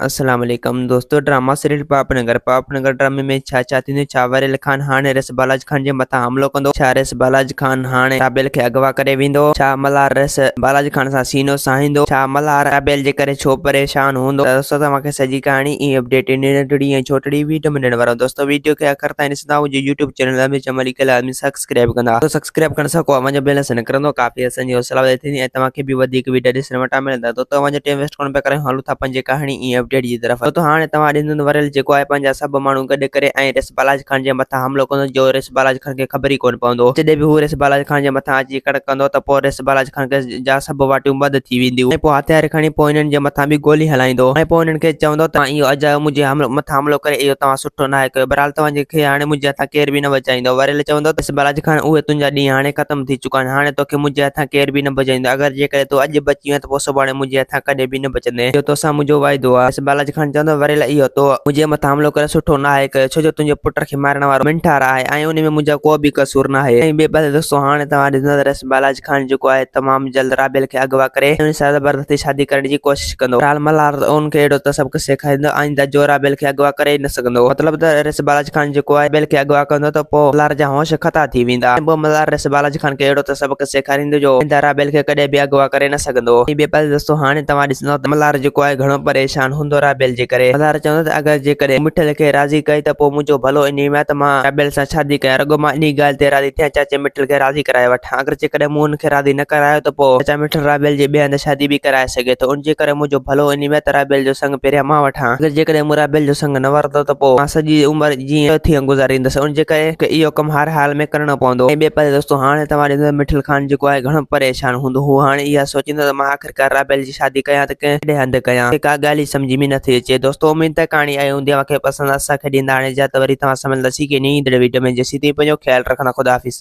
السلام عليڪم دوستو ڊراما سيريل پاپ نگر پاپ نگر ڊرامي ۾ ڇا ڇا ٿيندو ڇا وريل خان هاڻي رس بالاج خان جي مٿان حملو ڪندو ڇا رس بالاج خان هاڻي رابيل کي اغوا ڪري ويندو ڇا ملهار رس بالاج خان سان سينو ساهيندو ڇا ملهار رابيل جي ڪري ڇو پريشان هوندو ته دوستو توهان کي سڄي ڪهاڻي ۽ اپڊيٽ انهي ننڍڙي ۽ ڇوٽڙي ويڊيو ۾ ڏيڻ وارو دوستو ويڊيو کي آخر تائين ڏسندا منهنجي يوٽيوب چينل امير جمالي کي لازمي سبسڪرائب ڪندا تو سبسڪرائب ڪرڻ سان ڪو اوهان جو بيلنس نه ڪرندو ڪافي اسان جي حوصلا وڌائي ٿيندي ۽ توهان کي به وڌيڪ ويڊيا ڏسڻ وٽان ملندا دوستو اوهان جو ٽيم ويسٽ ڪونه پيا ڪرايون هلون ٿا پنهنجي ڪهاڻي ۽ اپڊيٽ جي طرف دوستو هاڻي توهان ڏسندو ته وريل جيڪو آهي پنهنجا سڀ ماڻهو گڏ ڪري ۽ ريس بالاج خان جي مٿان حملو ڪندو جو ريس بالاج خان کي خبر ئي ڪونه پوندو جڏهن به هو ريس بالاج خان جي مٿان اچي ڪڙڪ ڪندو ته پوء ريس بالاج خان کي جا سڀ واٽيون بند ٿي وينديون ۽ پوء هٿيار کڻي پوء انهن جي مٿان به گولي هلائيندو ۽ پوء انهن کي چوندو ته اهو اجايو منهنجي مٿان حملو ڪري اهو توهان سٺو ناهي ڪيو بهرحال توهان جي کي هاڻي منهنجي هٿان ڪير به نه بچائيندو وريل چوندو ته بالاجي خان اهي تنهنجا ڏينهن هاڻي ختم ٿي چڪا آهن هاڻي توکي منهنجي هٿان ڪير به نه بچائيندو اگر جيڪڏهن تون اڄ بچي وئين ته پوء سڀاڻي منهنجي هٿان ڪڏهن به نه بچندين اهو توسان منهنجو واعدو آهي بالاجي خان چوندو وريل اهو تو منهنجي مٿان حملو ڪري سٺو ناهي ڪيو ڇو جو تنهنجي پٽ کي مارڻ وارو منٺار آهي ۽ ان ۾ منهنجا ڪو به قصور ناهي ۽ ٻئي پاسي دوستو هاڻي توهان ڏسندا ته بالاج خان جيڪو آهي تمام جلد رابيل کي اغوا ڪري ان سان زبردستي شادي ڪرڻ جي ڪوشش ڪندو. بهرحال ملهار ان کي اهڙو ته سبق سيکاريندو آئنده جو رابيل کي اغوا ڪري ئي نه سگهندو. مطلب ته ريس بالاج خان جيڪو آهي رابيل کي اغوا ڪندو ته پوء ملهار جا هوش خطا ٿي ويندا ۽ پوء ملهار ريس بالاج خان کي اهڙو ته سبق سيکاريندو جو آئنده رابيل کي ڪڏهن به اغوا ڪري نه سگهندو. ۽ ٻئي پاسي دوستو هاڻي توهان ڏسندؤ ته ملهار جيڪو آهي گهڻو پريشان هوندو رابيل جي ڪري. ملهار چوندو ته اگر جيڪڏهن مون مٺل کي راضي ڪئي ته پوء منهنجو ڀلو انهي ۾ آهي ته مان رابيل سان شادي ڪيان رڳو مان انهي ڳالهه تي راضي ٿيان چاچي مٺل کي راضي ڪرائي وٺان. اگر جيڪڏهن مون ان کي راضي نه ڪرايو ته پوء چاچا مٺل رابيل جي ٻئي هنڌ شادي به ڪرائي سگهي ٿو. ان جي ڪري منهنجو ڀلو انهي ۾ ته رابيل جو سڱ پهريان مان وٺان. اگر جيڪڏهن مون رابيل جو سڱ نه ورتو ته پوء مان سڄي عمر جيئن ٿي گذاريندس. ان جي ڪري مون کي اهو ڪم هر حال ۾ ڪرڻو پوندو. ۽ ٻئي پاسي دوستو هاڻي توهان ڏسندو ته مٺل خان جيڪو آهي گهڻو پريشان هوندو. هو هاڻي اها سوچيندو ته مان آخرڪار رابيل جي شادي ڪيان ته ڪهڙي هنڌ ڪيان. مون کي ڪا ڳالهه ئي سمجهه ۾ نٿي اچي. دوستو اميد ته ڪهاڻي آئي هوندي اوهان کي پسند اسان کي ڏيندا هاڻي اجازت وري توهان سان ملنداسين ڪنهن ايندڙ وڊيو ۾ جيسين تائين پنهنجو خيال رکندا خدا حافظ.